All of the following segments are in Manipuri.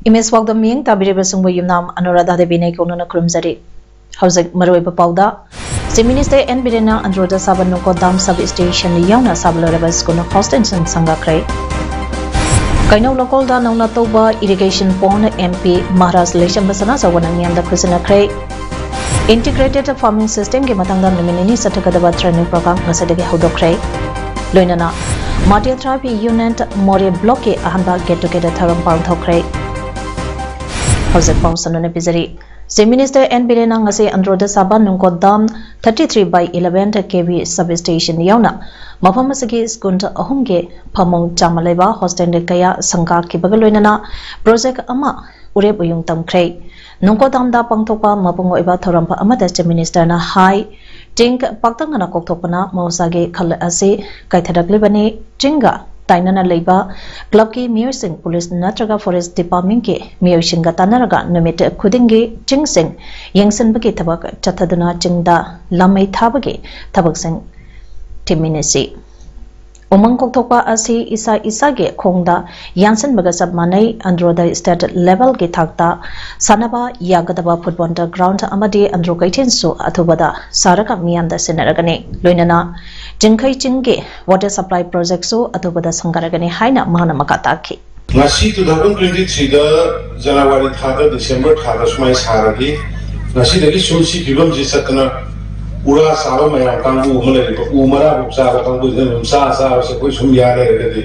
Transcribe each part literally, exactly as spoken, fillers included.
ꯏꯃꯦꯖ ꯄꯥꯎꯗꯝ ꯃꯤꯠꯌꯦꯡ ꯇꯥꯕꯤꯔꯤꯕꯁꯤꯡꯕꯨ ꯌꯨꯝꯅꯥꯝ ꯑꯅꯨꯔꯥꯙꯥ ꯗꯦꯕꯤꯅ ꯏꯀꯣꯛꯅꯅ ꯈꯨꯔꯨꯝꯖꯔꯤ꯫ ꯍꯧꯖꯤꯛ ꯃꯔꯨꯑꯣꯏꯕ ꯄꯥꯎꯗ, Chief Minister ꯑꯦꯟ ꯕꯤꯔꯦꯟꯅ ꯑꯟꯗ꯭ꯔꯣꯗ ꯁꯥꯕ ꯅꯨꯡꯀꯣꯠ ꯗꯥꯝ sub station ꯌꯥꯎꯅ ꯁꯥꯕ ꯂꯣꯏꯔꯕ school hostelꯁꯤꯡ ꯁꯪꯒꯥꯈ꯭ꯔꯦ꯫ ꯀꯩꯅꯧ ꯂꯣꯀꯣꯜꯗ ꯅꯧꯅ ꯇꯧꯕ irrigation pond M P Maharaj Leishemba ꯁꯅꯥꯖꯥꯎꯕꯅ ꯃꯤꯌꯥꯝꯗ ꯈꯨꯠꯁꯤꯟꯅꯈ꯭ꯔꯦ꯫ Integrated farming systemꯒꯤ ꯃꯇꯥꯡꯗ ꯅꯨꯃꯤꯠ ꯅꯤꯅꯤ ꯆꯠꯊꯒꯗꯕ training program ꯉꯁꯤꯗꯒꯤ ꯍꯧꯗꯣꯛꯈ꯭ꯔꯦ꯫ ꯂꯣꯏꯅꯅ Martyr Tribe Unit ꯃꯣꯔꯦ blockꯀꯤ ꯑꯍꯥꯟꯕ get together ꯊꯧꯔꯝ ꯄꯥꯡꯊꯣꯛꯈ꯭ꯔꯦ꯫ ꯍꯧꯖꯤꯛ ꯄꯥꯎ ꯁꯟꯗꯣꯛꯅ ꯄꯤꯖꯔꯤ꯫ Chief Minister ꯑꯦꯟ ꯕꯤꯔꯦꯟꯅ ꯉꯁꯤ ꯑꯟꯗ꯭ꯔꯣꯗ ꯁꯥꯕ ꯅꯨꯡꯀꯣꯠ dam thirty three by eleven K V sub station ꯌꯥꯎꯅ ꯃꯐꯝ ꯑꯁꯤꯒꯤ school ꯑꯍꯨꯝꯒꯤ ꯐꯃꯨꯡ ꯆꯥꯝꯃ ꯂꯩꯕ hostel ꯀꯌꯥ ꯁꯪꯒꯥꯈꯤꯕꯒ ꯂꯣꯏꯅꯅ project ꯑꯃ ꯎꯔꯦꯞ ꯎꯌꯨꯡ ꯇꯝꯈ꯭ꯔꯦ꯫ ꯅꯨꯡꯀꯣꯠ ꯗꯥꯝꯗ ꯄꯥꯡꯊꯣꯛꯄ ꯃꯄꯨꯡ ꯑꯣꯏꯕ ꯊꯧꯔꯝ ꯑꯃꯗ Chief Ministerꯅ ꯍꯥꯏ, ꯆꯤꯡ ꯄꯥꯛꯇꯛꯅꯅ ꯀꯣꯛꯊꯣꯛꯄꯅ ꯃꯍꯧꯁꯥꯒꯤ ꯈꯜ ꯑꯁꯤ ꯀꯥꯏꯊꯔꯛꯂꯤꯕꯅꯤ꯫ ꯆꯤꯡꯒ ꯇꯥꯏꯅꯅ ꯂꯩꯕ clubꯀꯤ ꯃꯤꯑꯣꯏꯁꯤꯡ, police ꯅꯠꯇ꯭ꯔꯒ forest departmentꯀꯤ ꯃꯤꯑꯣꯏꯁꯤꯡꯒ ꯇꯥꯟꯅꯔꯒ ꯅꯨꯃꯤꯠ ꯈꯨꯗꯤꯡꯒꯤ ꯆꯤꯡꯁꯤꯡ ꯌꯦꯡꯁꯤꯟꯕꯒꯤ ꯊꯕꯛ ꯆꯠꯊꯗꯨꯅ ꯆꯤꯡꯗ ꯂꯥꯝꯃꯩ ꯊꯥꯕꯒꯤ ꯊꯕꯛꯁꯤꯡ ꯊꯤꯃꯤꯟꯅꯁꯤ꯫ ꯎꯃꯪ ꯀꯣꯛꯊꯣꯛꯄ ꯑꯁꯤ ꯏꯁꯥ ꯏꯁꯥꯒꯤ ꯈꯣꯡꯗ ꯌꯥꯟꯁꯤꯟꯕꯒ ꯆꯞ ꯃꯥꯟꯅꯩ꯫ ꯑꯟꯗ꯭ꯔꯣꯗ state levelꯒꯤ ꯊꯥꯛꯇ ꯁꯥꯟꯅꯕ ꯌꯥꯒꯗꯕ football ground ꯑꯃꯗꯤ ꯑꯟꯗ꯭ꯔꯣ ꯀꯩꯊꯦꯜꯁꯨ ꯑꯊꯨꯕꯗ ꯁꯥꯔꯒ ꯃꯤꯌꯥꯝꯗ ꯁꯤꯟꯅꯔꯒꯅꯤ꯫ ꯂꯣꯏꯅꯅ ꯆꯤꯡꯈꯩ ꯆꯤꯡꯒꯤ water supply projectꯁꯨ ꯑꯊꯨꯕꯗ ꯁꯪꯒꯥꯔꯒꯅꯤ ꯍꯥꯏꯅ ꯃꯍꯥꯛꯅ ꯃꯈꯥ ꯇꯥꯈꯤ꯫ ꯉꯁꯤ two thousand twenty threeꯗ January ꯊꯥꯗ, December ꯊꯥꯗ ꯁꯨꯃꯥꯏꯅ ꯁꯥꯔꯗꯤ, ꯉꯁꯤꯗꯒꯤ ꯁꯨꯝ ꯁꯤ ꯐꯤꯕꯝꯁꯤ ꯆꯠꯇꯅ ꯎꯔꯥ ꯆꯥꯕ ꯃꯌꯥꯝ ꯀꯥꯡꯕꯨ ꯑꯃ ꯂꯩꯔꯤꯕ, ꯎ ꯃꯔꯥꯕꯨꯛ ꯆꯥꯕ ꯀꯥꯡꯕꯨꯁꯤꯅ ꯑꯗꯨꯝ ꯆꯥ ꯆꯥꯕꯁꯦ ꯑꯩꯈꯣꯏ ꯁꯨꯝ ꯌꯥ ꯂꯩꯔꯒꯗꯤ,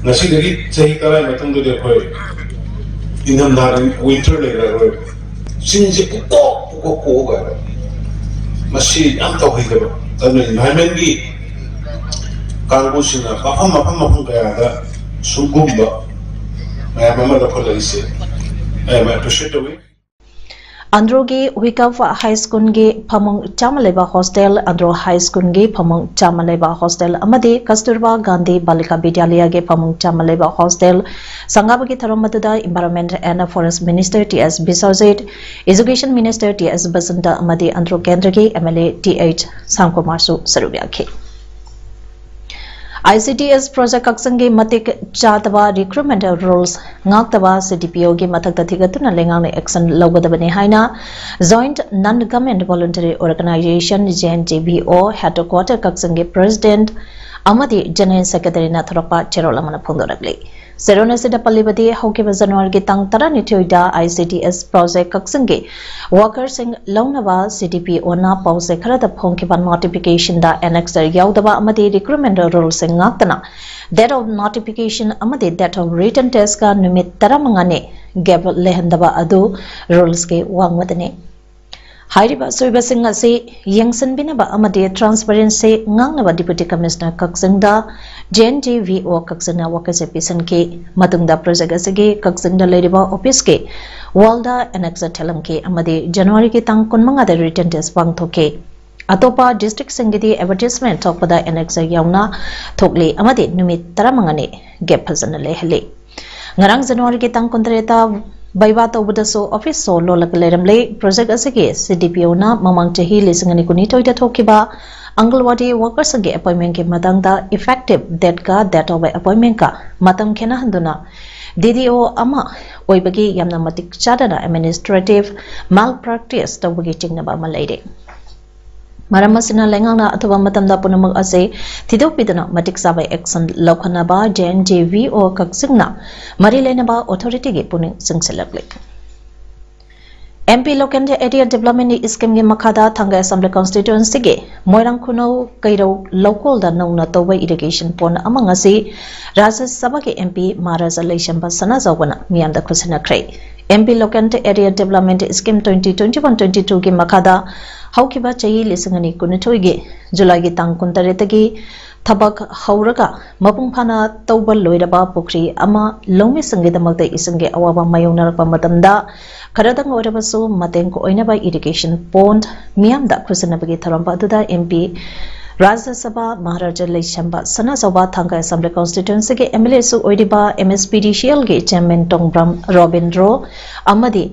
ꯉꯁꯤꯗꯒꯤ ꯆꯍꯤ ꯇꯔꯥꯒꯤ ꯃꯇꯨꯡꯗꯗꯤ ꯑꯩꯈꯣꯏ ꯏꯪꯊꯝꯊꯥ, winter ꯂꯩꯔꯔꯣꯏ꯫ ꯆꯤꯡꯁꯦ ꯄꯨꯀꯣꯛ ꯄꯨꯀꯣꯛ ꯀꯣꯛꯑꯒ ꯃꯁꯤ ꯌꯥꯝ ꯇꯧꯍꯩꯗꯕ꯫ ꯑꯗꯨꯅ environmentꯀꯤ ꯀꯥꯡꯕꯨꯁꯤꯡꯅ ꯃꯐꯝ, ꯃꯐꯝ, ꯃꯐꯝ ꯀꯌꯥꯗ ꯁꯨꯒꯨꯝꯕ ꯃꯌꯥꯝ ꯑꯃ ꯂꯧꯈꯠꯂꯛꯏꯁꯦ ꯑꯩ ꯌꯥꯝ ꯑꯦꯄ꯭ꯔꯤꯁꯤꯌꯦꯠ ꯇꯧꯏ꯫ ꯑꯟꯗ꯭ꯔꯣꯒꯤ ꯋꯤꯀꯞ ꯍꯥꯏ ꯁ꯭ꯀꯨꯜꯒꯤ ꯐꯃꯨꯡ ꯆꯥꯝꯃ ꯂꯩꯕ ꯍꯣꯁꯇꯦꯜ, ꯑꯟꯗ꯭ꯔꯣ ꯍꯥꯏ ꯁ꯭ꯀꯨꯜꯒꯤ ꯐꯃꯨꯡ ꯆꯥꯝꯃ ꯂꯩꯕ ꯍꯣꯁꯇꯦꯜ ꯑꯃꯗꯤ ꯀꯁꯇꯨꯔꯕꯥ ꯒꯥꯟꯙꯤ ꯕꯥꯂꯤꯀꯥ ꯕꯤꯗ꯭ꯌꯥꯂꯌꯒꯤ ꯐꯃꯨꯡ ꯆꯥꯝꯃ ꯂꯩꯕ ꯍꯣꯁꯇꯦꯜ ꯁꯪꯒꯥꯕꯒꯤ ꯊꯧꯔꯝ ꯑꯗꯨꯗ Environment and Forest Minister T S Biswajit, Education Minister T S Basanta ꯑꯃꯗꯤ ꯑꯟꯗ꯭ꯔꯣ ꯀꯦꯟꯗ꯭ꯔꯒꯤ M L A T H ꯁꯥꯝꯀꯨꯃꯥꯔꯁꯨ ꯁꯔꯨꯛ ꯌꯥꯈꯤ꯫ I C D S project ꯀꯛꯆꯤꯡꯒꯤ ꯃꯇꯤꯛ ꯆꯥꯗꯕ recruitment rules ꯉꯥꯛꯇꯕ C D P O ꯒꯤ ꯃꯊꯛꯇ ꯊꯤꯒꯠꯇꯨꯅ ꯂꯩꯉꯥꯛꯅ action ꯂꯧꯒꯗꯕꯅꯤ ꯍꯥꯏꯅ Joint Non Government Voluntary Organization, J N G V O, headquarter ꯀꯛꯆꯤꯡꯒꯤ president ꯑꯃꯗꯤ general secretary ꯅ ꯊꯣꯔꯛꯄ ꯆꯦꯔꯣꯜ ꯑꯃꯅ ꯐꯣꯡꯗꯣꯔꯛꯂꯤ꯫ ꯆꯦꯔꯣꯜ ꯑꯁꯤꯗ ꯄꯜꯂꯤꯕꯗꯤ, ꯍꯧꯈꯤꯕ ꯖꯅꯋꯥꯔꯤꯒꯤ ꯇꯥꯡ ꯇꯔꯥꯅꯤꯊꯣꯏꯗ I C D S project ꯀꯛꯆꯤꯡꯒꯤ worker ꯁꯤꯡ ꯂꯧꯅꯕ C D P O ꯅ ꯄꯥꯎꯆꯦ ꯈꯔꯗ ꯐꯣꯡꯈꯤꯕ notification ꯗ annexure ꯌꯥꯎꯗꯕ ꯑꯃꯗꯤ recruitment rule ꯁꯤꯡ ꯉꯥꯛꯇꯅ date of notification ꯑꯃꯗꯤ date of written test ꯀ ꯅꯨꯃꯤꯠ ꯇꯔꯥꯃꯉꯥꯅꯤ gap ꯂꯩꯍꯟꯗꯕ ꯑꯗꯨ rules ꯀꯤ ꯋꯥꯡꯃꯗꯅꯤ꯫ ꯍꯥꯏꯔꯤꯕ ꯑꯁꯣꯏꯕꯁꯤꯡ ꯑꯁꯤ ꯌꯦꯡꯁꯤꯟꯕꯤꯅꯕ ꯑꯃꯗꯤ transparency ꯉꯥꯛꯅꯕ Deputy Commissioner ꯀꯛꯆꯤꯡꯗ J N G V O ꯀꯛꯆꯤꯡꯅ ꯋꯥꯀꯠꯁꯦ ꯄꯤꯁꯤꯟꯈꯤ꯫ ꯃꯇꯨꯡꯗ project ꯑꯁꯤꯒꯤ ꯀꯛꯆꯤꯡꯗ ꯂꯩꯔꯤꯕ office ꯀꯤ wall ꯗ annexure ꯊꯦꯠꯂꯝꯈꯤ ꯑꯃꯗꯤ ꯖꯅꯋꯥꯔꯤꯒꯤ ꯇꯥꯡ ꯀꯨꯟꯃꯉꯥꯗ written test ꯄꯥꯡꯊꯣꯛꯈꯤ꯫ ꯑꯇꯣꯞꯄ district ꯁꯤꯡꯒꯤꯗꯤ advertisement ꯊꯣꯛꯄꯗ annexure ꯌꯥꯎꯅ ꯊꯣꯛꯂꯤ ꯑꯃꯗꯤ ꯅꯨꯃꯤꯠ ꯇꯔꯥꯃꯉꯥꯅꯤ gap ꯐꯖꯅ ꯂꯩꯍꯜꯂꯤ꯫ ꯉꯔꯥꯡ ꯖꯅꯋꯥꯔꯤꯒꯤ ꯇꯥꯡ ꯀꯨꯟꯇꯔꯦꯠꯇ viva ꯇꯧꯕꯗꯁꯨ office ꯁꯣ ꯂꯣꯜꯂꯒ ꯂꯩꯔꯝꯂꯦ꯫ Project ꯑꯁꯤꯒꯤ C D P O ꯅ ꯃꯃꯥꯡ ꯆꯍꯤ ꯂꯤꯁꯤꯡ ꯑꯅꯤ ꯀꯨꯟꯅꯤꯊꯣꯏꯗ ꯊꯣꯛꯈꯤꯕ ꯑꯪꯒꯜꯋꯥꯗꯤ worker ꯁꯤꯡꯒꯤ appointment ꯀꯤ ꯃꯇꯥꯡꯗ effective date ꯀ date of appointment ꯀ ꯃꯇꯝ ꯈꯦꯠꯅꯍꯟꯗꯨꯅ D D O ꯑꯃ ꯑꯣꯏꯕꯒꯤ ꯌꯥꯝꯅ ꯃꯇꯤꯛ ꯆꯥꯗꯅ administrative malpractice ꯇꯧꯕꯒꯤ ꯆꯤꯡꯅꯕ ꯑꯃ ꯂꯩꯔꯦ꯫ ꯃꯔꯝ ꯑꯁꯤꯅ ꯂꯩꯉꯥꯛꯅ ꯑꯊꯨꯕ ꯃꯇꯝꯗ ꯄꯨꯝꯅꯃꯛ ꯑꯁꯤ ꯊꯤꯗꯣꯛꯄꯤꯗꯨꯅ ꯃꯇꯤꯛ ꯆꯥꯕ action ꯂꯧꯈꯠꯅꯕ J N G V O ꯀꯛꯆꯤꯡꯅ ꯃꯔꯤ ꯂꯩꯅꯕ authority ꯒꯤ ꯄꯨꯛꯅꯤꯡ ꯆꯤꯡꯁꯤꯜꯂꯛꯂꯤ꯫ M P Local Area Development Scheme ꯒꯤ ꯃꯈꯥꯗ ꯊꯥꯡꯒ Assembly Constituency ꯒꯤ ꯃꯣꯏꯔꯥꯡ ꯈꯨꯅꯧ ꯀꯩꯔꯧ ꯂꯧꯀꯣꯜꯗ ꯅꯧꯅ ꯇꯧꯕ irrigation pond ꯑꯃ ꯉꯁꯤ ꯔꯥꯖ꯭ꯌ ꯁꯚꯥꯒꯤ M P ꯃꯍꯥꯔꯥꯖꯥ ꯂꯩꯁꯦꯝꯕ ꯁꯅꯥꯖꯥꯎꯕꯅ ꯃꯤꯌꯥꯝꯗ ꯈꯨꯠꯁꯤꯟꯅꯈ꯭ꯔꯦ꯫ M P Local Area Development Scheme twenty twenty-one twenty-two ꯒꯤ ꯃꯈꯥꯗ ꯍꯧꯈꯤꯕ ꯆꯍꯤ ꯂꯤꯁꯤꯡ ꯑꯅꯤ ꯀꯨꯟꯅꯤꯊꯣꯏꯒꯤ ꯖꯨꯂꯥꯏꯒꯤ ꯇꯥꯡ ꯀꯨꯟꯇꯔꯦꯠꯇꯒꯤ ꯊꯕꯛ ꯍꯧꯔꯒ ꯃꯄꯨꯡ ꯐꯥꯅ ꯇꯧꯕ ꯂꯣꯏꯔꯕ ꯄꯨꯈ꯭ꯔꯤ ꯑꯃ ꯂꯧꯃꯤꯁꯤꯡꯒꯤꯗꯃꯛꯇ ꯏꯁꯤꯡꯒꯤ ꯑꯋꯥꯕ ꯃꯥꯌꯣꯛꯅꯔꯛꯄ ꯃꯇꯝꯗ ꯈꯔꯗꯪ ꯑꯣꯏꯔꯕꯁꯨ ꯃꯇꯦꯡ ꯑꯣꯏꯅꯕ irrigation pond ꯃꯤꯌꯥꯝꯗ ꯈꯨꯠꯁꯤꯟꯅꯕꯒꯤ ꯊꯧꯔꯝ ꯑꯗꯨꯗ M P ꯔꯥꯖ꯭ꯌ ꯁꯚꯥ ꯃꯍꯥꯔꯥꯖꯥ ꯂꯩꯁꯦꯝꯕ ꯁꯅꯥꯖꯥꯎꯕ ꯊꯥꯡꯒ Assembly Constituencyꯒꯤ M L Aꯁꯨ ꯑꯣꯏꯔꯤꯕ M S P D C Lꯒꯤ Chairman ꯇꯣꯡꯕ꯭ꯔꯝ ꯔꯣꯕꯤꯟꯗ꯭ꯔꯣ ꯑꯃꯗꯤ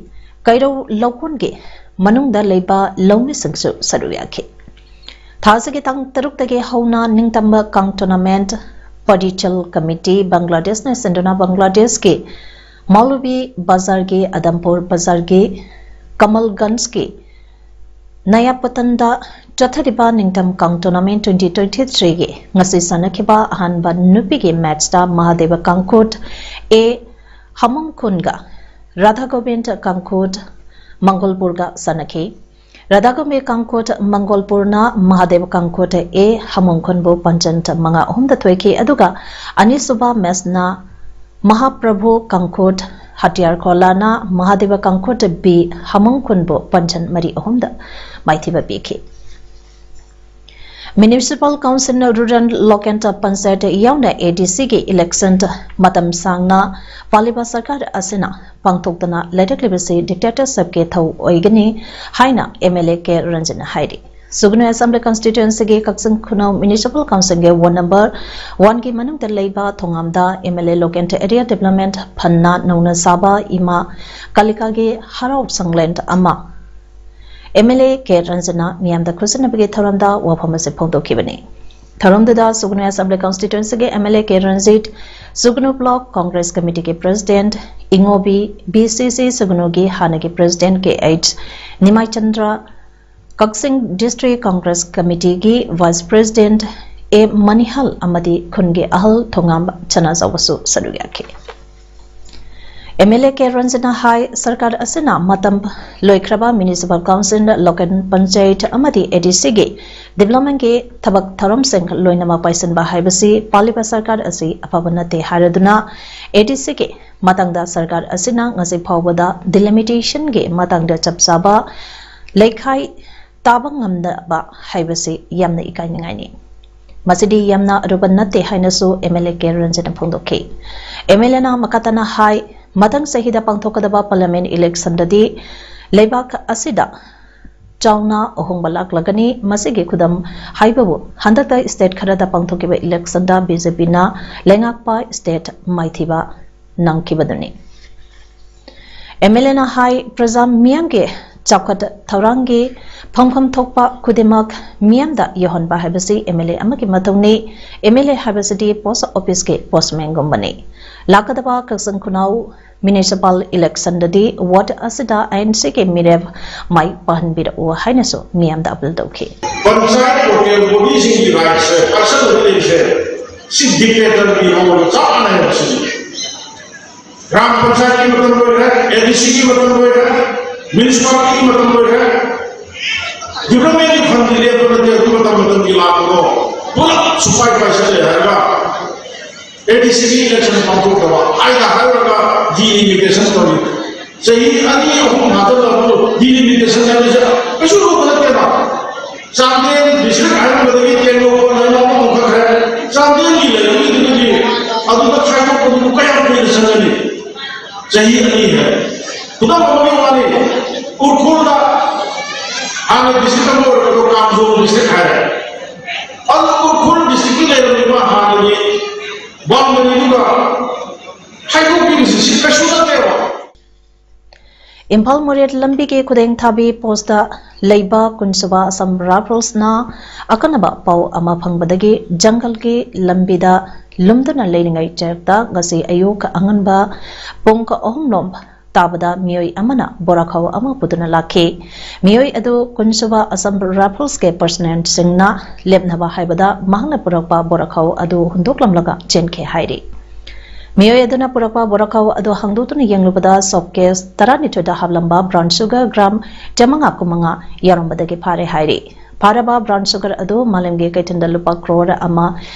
ꯀꯩꯔꯧ ꯂꯧꯀꯣꯟꯒꯤ ꯃꯅꯨꯡꯗ ꯂꯩꯕ ꯂꯧꯃꯤꯁꯤꯡꯁꯨ ꯁꯔꯨꯛ ꯌꯥꯈꯤ꯫ ꯊꯥ ꯑꯁꯤꯒꯤ ꯇꯥꯡ ꯇꯔꯨꯛꯇꯒꯤ ꯍꯧꯅ ꯅꯤꯡꯇꯝꯕ ꯀꯥꯡ tournament Padichal Committee ꯕꯪꯒ꯭ꯂꯥꯗꯦꯁꯅ ꯁꯤꯟꯗꯨꯅ ꯕꯪꯒ꯭ꯂꯥꯗꯦꯁꯀꯤ ꯃꯧꯂꯨꯕꯤ ꯕꯖꯥꯔꯒꯤ, ꯑꯗꯝꯄꯨꯔ ꯕꯖꯥꯔꯒꯤ, ꯀꯃꯜꯒꯟꯖꯀꯤ ꯅꯌꯥꯄꯇꯟꯗ ꯆꯠꯊꯔꯤꯕ ꯅꯤꯡꯇꯝ ꯀꯥꯡ tournament twenty twenty threeꯒꯤ ꯉꯁꯤ ꯁꯥꯟꯅꯈꯤꯕ ꯑꯍꯥꯟꯕ ꯅꯨꯄꯤꯒꯤ matchꯇ ꯃꯍꯥꯗꯦꯕ ꯀꯥꯡꯈꯨꯠ A ꯍꯃꯨꯡꯈꯨꯟꯒ ꯔꯥꯙꯥ ꯒꯣꯕꯤꯟꯗ ꯀꯥꯡꯈꯨꯠ ꯃꯪꯒꯣꯜꯄꯨꯔꯒ ꯁꯥꯟꯅꯈꯤ꯫ ꯔꯥꯙꯥ ꯒꯣꯕꯤꯟꯗ ꯀꯥꯡꯈꯨꯠ ꯃꯪꯒꯣꯜꯄꯨꯔꯅ ꯃꯍꯥꯗꯦꯕ ꯀꯥꯡꯈꯨꯠ A ꯍꯃꯨꯡꯈꯨꯟꯕꯨ ꯄꯟꯖꯟ ꯃꯉꯥ ꯑꯍꯨꯝꯗ ꯊꯣꯏꯈꯤ, ꯑꯗꯨꯒ ꯑꯅꯤꯁꯨꯕ matchꯅ ꯃꯍꯥꯄ꯭ꯔꯚꯨ ꯀꯥꯡꯈꯨꯠ ꯍꯇꯤꯌꯥꯔ ꯈꯣꯂꯥꯅ ꯃꯍꯥꯗꯦꯕ ꯀꯥꯡꯈꯨꯠ B ꯍꯃꯨꯡꯈꯨꯟꯕꯨ ꯄꯟꯖꯟ ꯃꯔꯤ ꯑꯍꯨꯝꯗ ꯃꯥꯏꯊꯤꯕ ꯄꯤꯈꯤ꯫ Municipal Council, Rural Local Panchayat ꯌꯥꯎꯅ A D Cꯒꯤ election ꯃꯇꯝ ꯁꯥꯡꯅ ꯄꯥꯜꯂꯤꯕ ꯁꯔꯀꯥꯔ ꯑꯁꯤꯅ ꯄꯥꯡꯊꯣꯛꯇꯅ ꯂꯩꯔꯛꯂꯤꯕꯁꯤ dictatorshipꯀꯤ ꯊꯧ ꯑꯣꯏꯒꯅꯤ ꯍꯥꯏꯅ M L A K ꯔꯟꯖꯟꯅ ꯍꯥꯏꯔꯤ꯫ ꯁꯨꯒꯅꯨ Assembly Constituencyꯒꯤ ꯀꯛꯆꯤꯡ ꯈꯨꯅꯧ Municipal Councilꯒꯤ ward number oneꯒꯤ ꯃꯅꯨꯡꯗ ꯂꯩꯕ ꯊꯣꯉꯥꯝꯗ M L A Local Area Development Fundꯅ ꯅꯧꯅ ꯁꯥꯕ ꯏꯃꯥ ꯀꯥꯂꯤꯀꯥꯒꯤ ꯍꯔꯥꯎ ꯁꯪꯂꯦꯟ ꯑꯃ M L A K ꯔꯟꯖꯟꯅ ꯃꯤꯌꯥꯝꯗ ꯈꯨꯠꯁꯤꯟꯅꯕꯒꯤ ꯊꯧꯔꯝꯗ ꯋꯥꯐꯝ ꯑꯁꯤ ꯐꯣꯡꯗꯣꯛꯈꯤꯕꯅꯤ꯫ ꯊꯧꯔꯝꯗꯨꯗ ꯁꯨꯒꯅꯨ Assembly Constituencyꯒꯤ M L A K Ranjit, ꯁꯨꯒꯅꯨ Block Congress Committeeꯒꯤ President ꯏꯉꯣꯕꯤ, B C C ꯁꯨꯒꯅꯨꯒꯤ ꯍꯥꯟꯅꯒꯤ President K H ꯅꯤꯃꯥꯏꯆꯟꯗ꯭ꯔ, Kakching District Congress Committeeꯒꯤ Vice President A ꯃꯅꯤꯍꯜ ꯑꯃꯗꯤ ꯈꯨꯟꯒꯤ ꯑꯍꯜ ꯊꯣꯉꯥꯝ ꯁꯅꯥꯖꯥꯎꯕꯁꯨ ꯁꯔꯨꯛ ꯌꯥꯈꯤ꯫ M L A K ꯔꯟꯖꯟꯅ ꯍꯥꯏ, ꯁꯔꯀꯥꯔ ꯑꯁꯤꯅ ꯃꯇꯝ ꯂꯣꯏꯈ꯭ꯔꯕ Municipal Council, Local Panchayat ꯑꯃꯗꯤ A D Cꯒꯤ developmentꯀꯤ ꯊꯕꯛ ꯊꯧꯔꯝꯁꯤꯡ ꯂꯣꯏꯅꯃꯛ ꯄꯥꯏꯁꯤꯟꯕ ꯍꯥꯏꯕꯁꯤ ꯄꯥꯜꯂꯤꯕ ꯁꯔꯀꯥꯔ ꯑꯁꯤ ꯑꯐꯕ ꯅꯠꯇꯦ ꯍꯥꯏꯔꯗꯨꯅ A D Cꯒꯤ ꯃꯇꯥꯡꯗ ꯁꯔꯀꯥꯔ ꯑꯁꯤꯅ ꯉꯁꯤ ꯐꯥꯎꯕꯗ delimitationꯒꯤ ꯃꯇꯥꯡꯗ ꯆꯞ ꯆꯥꯕ ꯂꯩꯈꯥꯏ ꯇꯥꯕ ꯉꯝꯗꯕ ꯍꯥꯏꯕꯁꯤ ꯌꯥꯝꯅ ꯏꯀꯥꯏꯅꯤꯡꯉꯥꯏꯅꯤ꯫ ꯃꯁꯤꯗꯤ ꯌꯥꯝꯅ ꯑꯔꯨꯕ ꯅꯠꯇꯦ ꯍꯥꯏꯅꯁꯨ MLA ꯀꯦ ꯔꯟꯖꯟꯅ ꯐꯣꯡꯗꯣꯛꯈꯤ꯫ MLAꯅ ꯃꯈꯥ ꯇꯥꯅ ꯍꯥꯏ, ꯃꯊꯪ ꯆꯍꯤꯗ ꯄꯥꯡꯊꯣꯛꯀꯗꯕ parliament electionꯗꯗꯤ ꯂꯩꯕꯥꯛ ꯑꯁꯤꯗ ꯆꯥꯎꯅ ꯑꯍꯣꯡꯕ ꯂꯥꯛꯂꯒꯅꯤ꯫ ꯃꯁꯤꯒꯤ ꯈꯨꯗꯝ ꯍꯥꯏꯕꯕꯨ ꯍꯟꯗꯛꯇ state ꯈꯔꯗ ꯄꯥꯡꯊꯣꯛꯈꯤꯕ electionꯗ BJPꯅ ꯂꯩꯉꯥꯛꯄ state ꯃꯥꯏꯊꯤꯕ ꯅꯪꯈꯤꯕꯗꯨꯅꯤ꯫ MLAꯅ ꯍꯥꯏ, ꯄ꯭ꯔꯖꯥ ꯃꯤꯌꯥꯝꯒꯤ ꯆꯥꯎꯈꯠ ꯊꯧꯔꯥꯡꯒꯤ ꯐꯪꯐꯝ ꯊꯣꯛꯄ ꯈꯨꯗꯤꯡꯃꯛ ꯃꯤꯌꯥꯝꯗ ꯌꯧꯍꯟꯕ ꯍꯥꯏꯕꯁꯤ MLA ꯑꯃꯒꯤ ꯃꯊꯧꯅꯤ꯫ MLA ꯍꯥꯏꯕꯁꯤꯗꯤ post officeꯀꯤ postmanꯒꯨꯝꯕꯅꯤ꯫ ꯂꯥꯛꯀꯗꯕ ꯀꯛꯆꯤꯡ ꯈꯨꯅꯧ municipal electionꯗꯗꯤ vote ꯑꯁꯤꯗ INCꯒꯤ ꯃꯤꯔꯦꯞ ꯃꯥꯏ ꯄꯥꯛꯍꯟꯕꯤꯔꯛꯎ ꯍꯥꯏꯅꯁꯨ ꯃꯤꯌꯥꯝꯗ appeal ꯇꯧꯈꯤ꯫ ꯄꯟꯆꯥꯌꯠ local bodyꯁꯤꯡꯒꯤ rightꯁꯦ, personal feelingꯁꯦ, ꯁꯤ dictatorꯒꯤ role ꯆꯞ ꯃꯥꯟꯅꯩ ꯍꯥꯏꯕꯁꯤꯅꯤ꯫ ꯒ꯭ꯔꯥꯝ ꯄꯟꯆꯥꯌꯠꯀꯤ ꯃꯇꯝ ꯂꯣꯏꯔꯦ, ADCꯒꯤ ꯃꯇꯝ ꯂꯣꯏꯔꯦ, municipalityꯒꯤ ꯃꯇꯝ ꯂꯣꯏꯔꯦ꯫ Developmentꯀꯤ fundꯗꯤ ꯂꯦꯞꯄ ꯅꯠꯇꯦ, ꯑꯗꯨ ꯃꯇꯝ ꯃꯇꯝꯒꯤ ꯂꯥꯛꯄꯗꯣ ꯄꯨꯂꯞ ꯁꯨꯄꯥꯏ ꯄꯥꯏꯁꯤꯜꯂꯦ ꯍꯥꯏꯔꯒ ADCꯒꯤ election ꯄꯥꯡꯊꯣꯛꯇꯕ ꯍꯥꯏꯅ ꯍꯥꯏꯔꯒ delimitation ꯇꯧꯔꯤ꯫ ꯆꯍꯤ ꯑꯅꯤ ꯑꯍꯨꯝ ꯊꯥꯗꯔꯕꯗꯨ delimitation ꯍꯥꯏꯕꯁꯦ ꯀꯩꯁꯨ ꯂꯨꯕ ꯅꯠꯇꯦꯕ꯫ ꯆꯥꯟꯗꯦꯜ district ꯍꯥꯏꯔꯝꯕꯗꯒꯤ ꯇꯦꯡꯅꯧꯄꯜ ꯍꯥꯏꯅ ꯑꯃ ꯂꯤꯡꯈꯠꯈ꯭ꯔꯦ꯫ ꯆꯥꯟꯗꯦꯜꯒꯤ ꯂꯩꯔꯛꯇꯨꯗꯒꯤ ꯑꯗꯨꯗ ꯈꯥꯏꯗꯣꯛꯄꯗꯨꯕꯨ ꯀꯌꯥꯝ ꯀꯨꯏꯅ ꯆꯪꯒꯅꯤ? ꯆꯍꯤ ꯑꯅꯤ ꯍꯥꯏ꯫ ꯈꯨꯗꯝ ꯑꯃꯒꯤ ꯋꯥꯅꯤ, ꯎꯈ꯭ꯔꯨꯜꯗ ꯍꯥꯟꯅ district ꯑꯃ ꯑꯣꯏꯔꯝꯕꯗꯣ ꯀꯥꯝꯖꯣꯡ district ꯍꯥꯏꯔꯦ꯫ ꯑꯗꯨ ꯎꯈ꯭ꯔꯨꯜ districtꯀꯤ ꯂꯩꯔꯝꯃꯤꯕ ꯍꯥꯟꯅꯒꯤ boundaryꯗꯨꯒ ꯈꯥꯏꯗꯣꯛꯄꯤꯕꯁꯤ ꯁꯤ ꯀꯩꯁꯨ ꯅꯠꯇꯦꯕ꯫ ꯏꯝꯐꯥꯜ ꯃꯣꯔꯦ ꯂꯝꯕꯤꯒꯤ ꯈꯨꯗꯦꯡꯊꯥꯕꯤ postꯇ ꯂꯩꯕ ꯀꯨꯟꯁꯨꯕ Assam Riflesꯅ ꯑꯀꯟꯅꯕ ꯄꯥꯎ ꯑꯃ ꯐꯪꯕꯗꯒꯤ ꯖꯪꯒꯜꯒꯤ ꯂꯝꯕꯤꯗ ꯂꯨꯝꯗꯨꯅ ꯂꯩꯔꯤꯉꯩ ꯆꯔꯛꯇ ꯉꯁꯤ ꯑꯌꯨꯛ ꯑꯉꯟꯕ ꯄꯨꯡ ꯑꯍꯨꯝ ꯂꯣꯝ ꯇꯥꯕꯗ ꯃꯤꯑꯣꯏ ꯑꯃꯅ ꯕꯣꯔꯥꯈꯥꯎ ꯑꯃ ꯄꯨꯗꯨꯅ ꯂꯥꯛꯈꯤ꯫ ꯃꯤꯑꯣꯏ ꯑꯗꯨ ꯀꯨꯟꯁꯨꯕ Assam Riflesꯀꯤ personnelꯁꯤꯡꯅ ꯂꯦꯞꯅꯕ ꯍꯥꯏꯕꯗ ꯃꯍꯥꯛꯅ ꯄꯨꯔꯛꯄ ꯕꯣꯔꯥꯈꯥꯎ ꯑꯗꯨ ꯍꯨꯟꯗꯣꯛꯂꯝꯂꯒ ꯆꯦꯟꯈꯤ ꯍꯥꯏꯔꯤ꯫ ꯃꯤꯑꯣꯏ ꯑꯗꯨꯅ ꯄꯨꯔꯛꯄ ꯕꯣꯔꯥꯈꯥꯎ ꯑꯗꯨ ꯍꯥꯡꯗꯣꯛꯇꯨꯅ ꯌꯦꯡꯂꯨꯕꯗ soap case ꯇꯔꯥꯅꯤꯊꯣꯏꯗ ꯍꯥꯞꯂꯝꯕ brown sugar gram ꯆꯥꯃꯉꯥ ꯀꯨꯟꯃꯉꯥ ꯌꯥꯎꯔꯝꯕꯗꯒꯤ ꯐꯥꯔꯦ ꯍꯥꯏꯔꯤ꯫ ꯐꯥꯔꯕ brown sugar ꯑꯗꯨ ꯃꯥꯂꯦꯝꯒꯤ ꯀꯩꯊꯦꯜꯗ ꯂꯨꯄꯥ ꯀ꯭ꯔꯣꯔ ꯑꯃ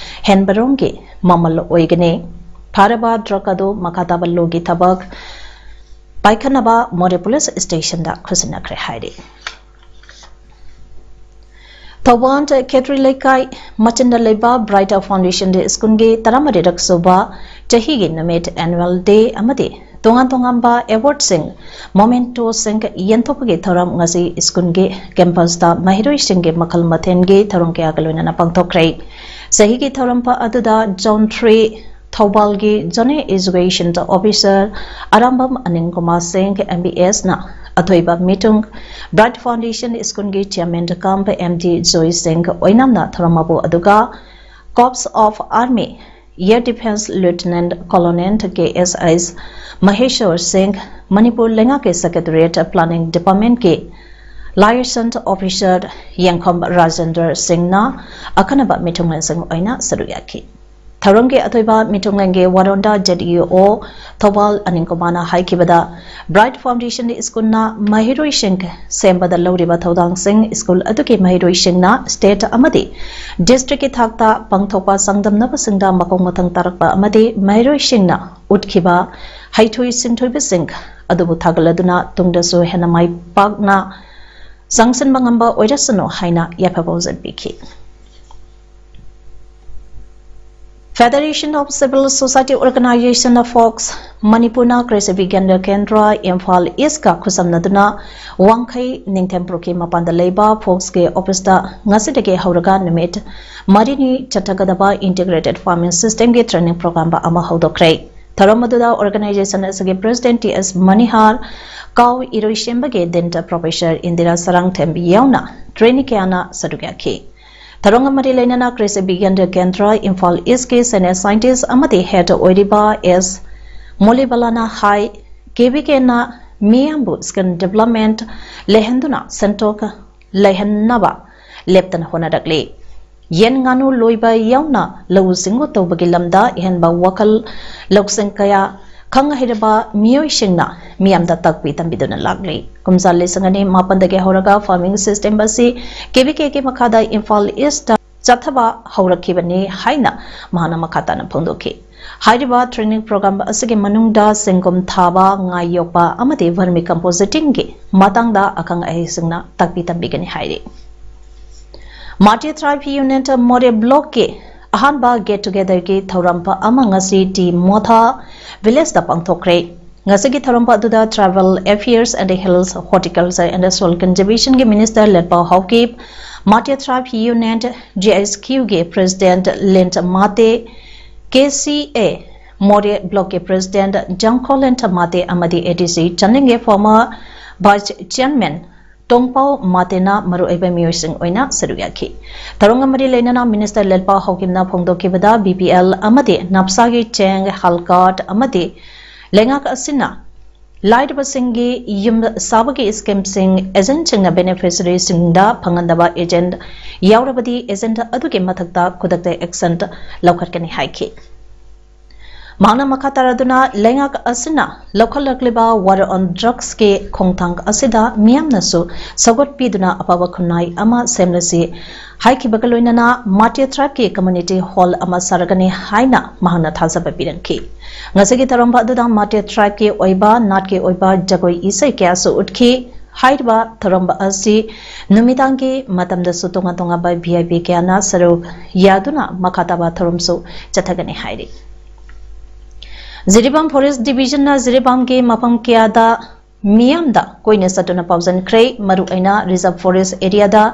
ꯍꯦꯟꯕꯔꯣꯝꯒꯤ ꯃꯃꯜ ꯑꯣꯏꯒꯅꯤ꯫ ꯐꯥꯔꯕ drug ꯑꯗꯨ ꯃꯈꯥ ꯇꯥꯕ lawꯒꯤ ꯊꯕꯛ ꯄꯥꯏꯈꯠꯅꯕ ꯃꯣꯔꯦ police stationꯗ ꯈꯨꯠꯁꯤꯟꯅꯈ꯭ꯔꯦ ꯍꯥꯏꯔꯤ꯫ ꯊꯧꯕꯥꯜ ꯈꯦꯇ꯭ꯔꯤ ꯂꯩꯀꯥꯏ ꯃꯆꯤꯟꯗ ꯂꯩꯕ ꯕ꯭ꯔꯥꯏꯠ ꯐꯥꯎꯟꯗꯦꯁꯟ ꯁ꯭ꯀꯨꯜꯒꯤ ꯇꯔꯥꯃꯔꯤꯔꯛ ꯁꯨꯕ ꯆꯍꯤꯒꯤ ꯅꯨꯃꯤꯠ ꯑꯦꯅꯨꯋꯦꯜ ꯗꯦ ꯑꯃꯗꯤ ꯇꯣꯉꯥꯟ ꯇꯣꯉꯥꯟꯕ ꯑꯦꯋꯥꯔꯗꯁꯤꯡ, ꯃꯣꯃꯦꯟꯇꯣꯁꯤꯡ ꯌꯦꯟꯊꯣꯛꯄꯒꯤ ꯊꯧꯔꯝ ꯉꯁꯤ ꯁ꯭ꯀꯨꯜꯒꯤ ꯀꯦꯝꯄꯁꯇ ꯃꯍꯩꯔꯣꯏꯁꯤꯡꯒꯤ ꯃꯈꯜ ꯃꯊꯦꯜꯒꯤ ꯊꯧꯔꯝ ꯀꯌꯥꯒ ꯂꯣꯏꯅꯅ ꯄꯥꯡꯊꯣꯛꯈ꯭ꯔꯦ꯫ ꯆꯍꯤꯒꯤ ꯊꯧꯔꯝ ꯑꯗꯨꯗ ꯖꯣꯟ ꯊ꯭ꯔꯤ ꯊꯧꯕꯥꯜꯒꯤ zonal education officer Arambam Anil Kumar Singh, M B ꯑꯦꯁꯅ ꯑꯊꯣꯏꯕ ꯃꯤꯊꯨꯡ, ꯕ꯭ꯔꯥꯏꯠ ꯐꯥꯎꯟꯗꯦꯁꯟ ꯁ꯭ꯀꯨꯜꯒꯤ chairman Kom M D Joy Singh ꯑꯣꯏꯅꯥꯝꯅ ꯊꯧꯔꯝ ꯑꯗꯨꯒ Corps of Army Air Defence Lieutenant Colonel ꯀꯦ ꯑꯦꯁ ꯑꯩꯁ ꯃꯍꯦꯁꯣꯔ ꯁꯤꯡ, ꯃꯅꯤꯄꯨꯔ ꯂꯩꯉꯥꯛꯀꯤ ꯁꯦꯀ꯭ꯔꯦꯇꯦꯔꯤꯌꯦꯠ ꯄ꯭ꯂꯥꯅꯤꯡ ꯗꯤꯄꯥꯔꯠꯃꯦꯟꯠꯀꯤ ꯂꯥꯏꯁꯟꯁ ꯑꯣꯐꯤꯁꯥꯔ ꯌꯦꯡꯈꯣꯝ ꯔꯥꯖꯦꯟꯗ꯭ꯔ ꯁꯤꯡꯅ ꯑꯈꯟꯅꯕ ꯃꯤꯊꯨꯡꯂꯦꯟꯁꯤꯡ ꯑꯣꯏꯅ ꯁꯔꯨꯛ ꯌꯥꯈꯤ꯫ ꯊꯧꯔꯝꯒꯤ ꯑꯊꯣꯏꯕ ꯃꯤꯊꯨꯡꯂꯦꯟꯒꯤ ꯋꯥꯔꯣꯟꯗ ꯖꯦꯠ ꯏ ꯑꯣ ꯊꯧꯕꯥꯜ ꯑꯅꯤꯜ ꯀꯨꯃꯥꯔꯅ ꯍꯥꯏꯈꯤꯕꯗ, ꯕ꯭ꯔꯥꯏꯠ ꯐꯥꯎꯟꯗꯦꯁꯟ ꯁ꯭ꯀꯨꯜꯅ ꯃꯍꯩꯔꯣꯏꯁꯤꯡ ꯁꯦꯝꯕꯗ ꯂꯧꯔꯤꯕ ꯊꯧꯗꯥꯡꯁꯤꯡ ꯁ꯭ꯀꯨꯜ ꯑꯗꯨꯒꯤ ꯃꯍꯩꯔꯣꯏꯁꯤꯡꯅ ꯁ꯭ꯇꯦꯠ ꯑꯃꯗꯤ ꯗꯤꯁꯇ꯭ꯔꯤꯛꯀꯤ ꯊꯥꯛꯇ ꯄꯥꯡꯊꯣꯛꯄ ꯆꯥꯡꯗꯝꯅꯕꯁꯤꯡꯗ ꯃꯈꯣꯡ ꯃꯊꯪ ꯇꯥꯔꯛꯄ ꯑꯃꯗꯤ ꯃꯍꯩꯔꯣꯏꯁꯤꯡꯅ ꯎꯠꯈꯤꯕ ꯍꯩꯊꯣꯏ ꯁꯤꯡꯊꯣꯏꯕꯁꯤꯡ ꯑꯗꯨꯕꯨ ꯊꯥꯒꯠꯂꯗꯨꯅ ꯇꯨꯡꯗꯁꯨ ꯍꯦꯟꯅ ꯃꯥꯏ ꯄꯥꯛꯅ ꯆꯪꯁꯤꯟꯕ ꯉꯝꯕ ꯑꯣꯏꯔꯁꯅꯨ ꯍꯥꯏꯅ ꯌꯥꯏꯐ ꯄꯥꯎꯖꯦꯜ ꯄꯤꯈꯤ꯫ Federation of Civil Society Organization, fox, ꯃꯅꯤꯄꯨꯔꯅ ꯀ꯭ꯔꯤꯁꯤ ꯕꯤꯒ꯭ꯌꯥꯟ ꯀꯦꯟꯗ꯭ꯔ ꯏꯝꯐꯥꯜ ꯏꯁꯀ ꯈꯨꯠꯁꯝꯅꯗꯨꯅ ꯋꯥꯡꯈꯩ ꯅꯤꯡꯊꯦꯝ ꯄꯨꯈ꯭ꯔꯤ ꯃꯄꯥꯟꯗ ꯂꯩꯕ ꯐꯣꯛꯁꯀꯤ ꯑꯣꯐꯤꯁꯇ ꯉꯁꯤꯗꯒꯤ ꯍꯧꯔꯒ ꯅꯨꯃꯤꯠ ꯃꯔꯤꯅꯤ ꯆꯠꯊꯒꯗꯕ ꯏꯟꯇꯤꯒ꯭ꯔꯦꯇꯦꯗ ꯐꯥꯔꯃꯤꯡ ꯁꯤꯁꯇꯦꯝꯒꯤ ꯇ꯭ꯔꯦꯅꯤꯡ ꯄ꯭ꯔꯣꯒ꯭ꯔꯥꯝ ꯑꯃ ꯍꯧꯗꯣꯛꯈ꯭ꯔꯦ꯫ ꯊꯧꯔꯝ ꯑꯗꯨꯗ ꯑꯣꯔꯒꯅꯥꯏꯖꯦꯁꯟ ꯑꯁꯤꯒꯤ ꯄ꯭ꯔꯦꯁꯤꯗꯦꯟꯠ ꯇꯤ ꯑꯦꯁ ꯃꯅꯤꯍꯥꯔ, ꯀꯥꯎ ꯏꯔꯣꯏꯁꯦꯝꯕꯒꯤ ꯗꯤꯟ ꯄ꯭ꯔꯣꯐꯦꯁꯔ ꯏꯟꯗꯤꯔꯥ ꯁꯔꯥꯡꯊꯦꯝ ꯌꯥꯎꯅ ꯇ꯭ꯔꯦꯅꯤ ꯀꯌꯥꯅ ꯁꯔꯨꯛ ꯌꯥꯈꯤ꯫ ꯊꯧꯔꯝꯒ ꯃꯔꯤ ꯂꯩꯅꯅ ꯀ꯭ꯔꯤꯁꯤ ꯕꯤꯒ꯭ꯌꯥꯟ ꯀꯦꯟꯗ꯭ꯔ ꯏꯝꯐꯥꯜ ꯏꯁꯀꯤ ꯁꯦꯅꯤꯌꯔ ꯁꯥꯏꯟꯇꯤꯁ ꯑꯃꯗꯤ ꯍꯦꯗ ꯑꯣꯏꯔꯤꯕ ꯑꯦꯁ ꯃꯣꯂꯤꯕꯂꯥꯅ ꯍꯥꯏ, ꯀꯦ ꯕꯤ ꯀꯦꯅ ꯃꯤꯌꯥꯝꯕꯨ ꯁ꯭ꯀꯤꯜ ꯗꯤꯕ꯭ꯂꯞꯃꯦꯟꯠ ꯂꯩꯍꯟꯗꯨꯅ ꯁꯦꯟꯊꯣꯛ ꯂꯩꯍꯟꯅꯕ ꯂꯦꯞꯇꯅ ꯍꯣꯠꯅꯔꯛꯂꯤ꯫ ꯌꯦꯟ ꯉꯥꯅꯨ ꯂꯣꯏꯕ ꯌꯥꯎꯅ ꯂꯧꯎ ꯁꯤꯡꯎ ꯇꯧꯕꯒꯤ ꯂꯝꯗ ꯑꯍꯦꯟꯕ ꯋꯥꯈꯜ ꯂꯧꯁꯤꯡ ꯀꯌꯥ ꯈꯪ ꯍꯩꯔꯕ ꯃꯤꯑꯣꯏꯁꯤꯡꯅ ꯃꯤꯌꯥꯝꯗ ꯇꯥꯛꯄꯤ ꯇꯝꯕꯤꯗꯨꯅ ꯂꯥꯛꯂꯤ꯫ ꯀꯨꯝꯖꯥ ꯂꯤꯁꯤꯡ ꯑꯅꯤ ꯃꯥꯄꯟꯗꯒꯤ ꯍꯧꯔꯒ ꯐꯥꯔꯃꯤꯡ ꯁꯤꯁꯇꯦꯝ ꯑꯁꯤ ꯀꯦ ꯕꯤ ꯀꯦꯒꯤ ꯃꯈꯥꯗ ꯏꯝꯐꯥꯜ ꯏꯁꯇ ꯆꯠꯊꯕ ꯍꯧꯔꯛꯈꯤꯕꯅꯤ ꯍꯥꯏꯅ ꯃꯍꯥꯛꯅ ꯃꯈꯥ ꯇꯥꯅ ꯐꯣꯡꯗꯣꯛꯈꯤ꯫ ꯍꯥꯏꯔꯤꯕ ꯇ꯭ꯔꯦꯅꯤꯡ ꯄ꯭ꯔꯣꯒ꯭ꯔꯥꯝ ꯑꯁꯤꯒꯤ ꯃꯅꯨꯡꯗ ꯁꯦꯡꯒꯨꯝ ꯊꯥꯕ, ꯉꯥ ꯌꯣꯛꯄ ꯑꯃꯗꯤ ꯚꯔꯃꯤ ꯀꯝꯄꯣꯖꯤꯇꯤꯡꯒꯤ ꯃꯇꯥꯡꯗ ꯑꯈꯪ ꯑꯍꯩꯁꯤꯡꯅ ꯇꯥꯛꯄꯤ ꯇꯝꯕꯤꯒꯅꯤ ꯍꯥꯏꯔꯤ꯫ Mate Tribe Union More Block ꯀꯤ ꯑꯍꯥꯟꯕ get together ꯒꯤ ꯊꯧꯔꯝ ꯑꯃ ꯉꯁꯤ ꯇꯤ ꯃꯣꯊꯥ village ꯇ ꯄꯥꯡꯊꯣꯛꯈ꯭ꯔꯦ꯫ ꯉꯁꯤꯒꯤ ꯊꯧꯔꯝ ꯑꯗꯨꯗ Tribal Affairs and Health, Horticulture and Soil Conservation ꯒꯤ minister ꯂꯦꯠꯄꯥꯎ Haokip, Mate Tribe Union, J S Q ꯒꯤ president ꯂꯤꯟ Mate, K C A More Block ꯀꯤ president ꯖꯪꯈꯣꯂꯦꯟ ꯃꯥꯇꯦ ꯑꯃꯗꯤ A D C ꯆꯥꯟꯗꯦꯜꯒꯤ former vice chairman ꯇꯣꯡꯄꯥꯎ ꯃꯥꯇꯦꯅ ꯃꯔꯨꯑꯣꯏꯕ ꯃꯤꯑꯣꯏꯁꯤꯡ ꯑꯣꯏꯅ ꯁꯔꯨꯛ ꯌꯥꯈꯤ꯫ ꯊꯧꯔꯝꯒ ꯃꯔꯤ ꯂꯩꯅꯅ minister ꯂꯦꯠꯄꯥꯎ ꯍꯥꯎꯀꯤꯞꯅ ꯐꯣꯡꯗꯣꯛꯈꯤꯕꯗ B P L ꯑꯃꯗꯤ ꯅꯥꯞꯁꯥꯒꯤ ꯆꯦꯡ, ꯍꯦꯜꯊ ꯀꯥꯔꯗ ꯑꯃꯗꯤ ꯂꯩꯉꯥꯛ ꯑꯁꯤꯅ ꯂꯥꯏꯔꯕꯁꯤꯡꯒꯤ ꯌꯨꯝ ꯁꯥꯕꯒꯤ scheme ꯁꯤꯡ agent ꯁꯤꯡꯅ beneficiary ꯁꯤꯡꯗ ꯐꯪꯍꯟꯗꯕ agent ꯌꯥꯎꯔꯕꯗꯤ agent ꯑꯗꯨꯒꯤ ꯃꯊꯛꯇ ꯈꯨꯗꯛꯇ action ꯂꯧꯈꯠꯀꯅꯤ ꯍꯥꯏꯈꯤ꯫ ꯃꯍꯥꯛꯅ ꯃꯈꯥ ꯇꯥꯔꯗꯨꯅ ꯂꯩꯉꯥꯛ ꯑꯁꯤꯅ ꯂꯧꯈꯠꯂꯛꯂꯤꯕ war on drugs ꯀꯤ ꯈꯣꯡꯊꯥꯡ ꯑꯁꯤꯗ ꯃꯤꯌꯥꯝꯅꯁꯨ ꯁꯧꯒꯠ ꯄꯤꯗꯨꯅ ꯑꯐꯕ ꯈꯨꯟꯅꯥꯏ ꯑꯃ ꯁꯦꯝꯂꯁꯤ ꯍꯥꯏꯈꯤꯕꯒ ꯂꯣꯏꯅꯅ Mate Tribe ꯀꯤ community hall ꯑꯃ ꯁꯥꯔꯒꯅꯤ ꯍꯥꯏꯅ ꯃꯍꯥꯛꯅ ꯊꯥꯖꯕ ꯄꯤꯔꯝꯈꯤ꯫ ꯉꯁꯤꯒꯤ ꯊꯧꯔꯝ ꯑꯗꯨꯗ Mate Tribe ꯀꯤ ꯑꯣꯏꯕ ꯅꯥꯠꯀꯤ ꯑꯣꯏꯕ ꯖꯒꯣꯏ ꯏꯁꯩ ꯀꯌꯥꯁꯨ ꯎꯠꯈꯤ꯫ ꯍꯥꯏꯔꯤꯕ ꯊꯧꯔꯝ ꯑꯁꯤ ꯅꯨꯃꯤꯗꯥꯡꯒꯤ ꯃꯇꯝꯗꯁꯨ ꯇꯣꯉꯥꯟ ꯇꯣꯉꯥꯟꯕ V I P ꯀꯌꯥꯅ ꯁꯔꯨꯛ ꯌꯥꯗꯨꯅ ꯃꯈꯥ ꯇꯥꯕ ꯊꯧꯔꯝꯁꯨ ꯆꯠꯊꯒꯅꯤ ꯍꯥꯏꯔꯤ꯫ ꯖꯤꯔꯤꯕꯥꯝ Forest Division ꯅ ꯖꯤꯔꯤꯕꯥꯝꯒꯤ ꯃꯐꯝ ꯀꯌꯥꯗ ꯃꯤꯌꯥꯝꯗ ꯀꯣꯏꯅ ꯆꯠꯇꯨꯅ ꯄꯥꯎꯖꯟꯈ꯭ꯔꯦ꯫ ꯃꯔꯨꯑꯣꯏꯅ reserve forest area ꯗ